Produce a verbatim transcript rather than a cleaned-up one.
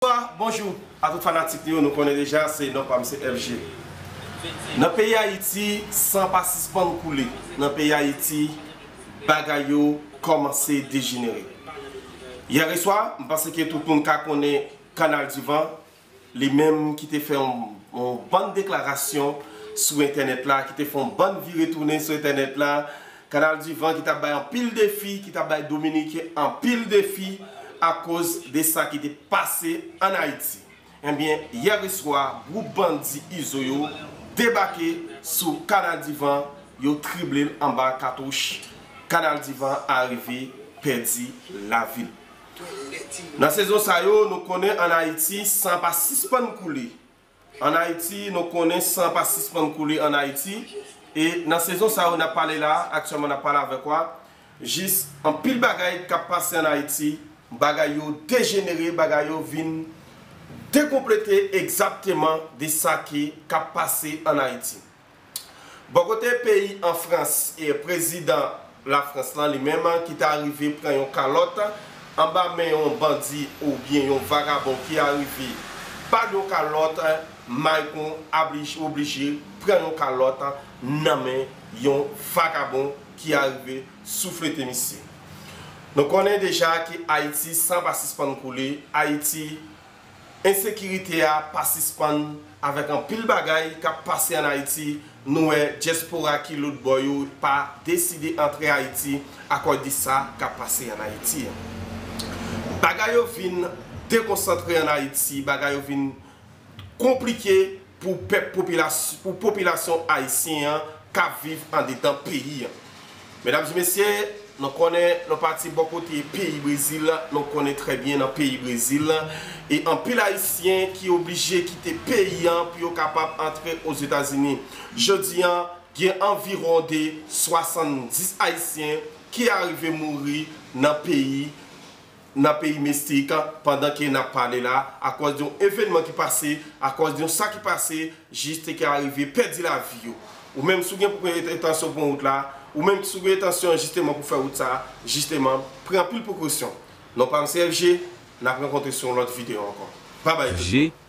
Bonswa, bonjou a tout fanatik nou yo, nou konnen deja se non pa m se F G. Nan peyi Ayiti, san pa sispann koule. Nan peyi Ayiti, bagay yo kòmanse dejenere. Yè swa, m panse ke tout moun ka konnen Kanal Divan, li menm ki te fè yon, yon bann deklarasyon sou entènèt la, ki te fè yon bann vire tounen sou entènèt la. Kanal Divan ki t ap bay anpil defi, ki t ap bay Dominiken anpil defi akoz de sa ki te pase ann Ayiti. Ebyen, yè swa, gwoup bandi Izo yo debake sou Kanal Divan, yo trible l anba katouch. Kanal Divan arive pèdi lavi l. Nan sezon sa yo, nou konnen ann Ayiti, san pa sispann koule. Ann Ayiti, nou konnen san pa sispann koule ann Ayiti. E nan sezon sa yo, n ap pale la, aktyèlman n ap pale avèk ou a, jis anpil bagay k ap pase ann Ayiti, bagay yo dejenere, bagay yo vin dekonplete egzakteman de sa ki k ap pase ann Ayiti. Bò kote peyi an Frans, e prezidan Lafrans lan, li menm, ki ta rive pran yon kalòt anba men yon bandi oubyen yon vagabon ki arive ba l yon kalòt, Macron ablij-, oblije pran yon kalòt nan men yon vagabon ki arive souflete misye. Nou konnen deja ke Ayiti san pa sispann koule, Ayiti ensekirite a pa sispann avèk anpil bagay k ap pase ann Ayiti. Nou wè dyaspora ki lòt bò yo pa deside antre Ayiti akòz de sa k ap pase ann Ayiti an. Bagay yo vin dekonsantre ann Ayiti, bagay yo vin konplike pou pèp popilas-, pou popilasyon ayisyen an k ap viv andedan peyi an. Medam e mesye, nou konnen nou pati bò kote peyi Brezil, nou konnen trè byen nan peyi Brezil, e anpil Ayisyen ki oblije kite peyi an pou yo kapab antre Ozetazini. Jodi an, gen anviwon de swasanndis Ayisyen ki arive mouri nan peyi, nan peyi Meksik, pandan ke n ap pale la, akòz de yon evènman ki pase, akòz de yon sa ki pase, jis te ka rive pèdi lavi yo. Ou menm si w gen pou entansyon pran wout la, ou menm si w gen entansyon jisteman pou fè wout sa, jisteman, pran anpil prekosyon. Non pa m se F G, n ap rankontre sou yon lòt videyo ankò. Babay tout moun.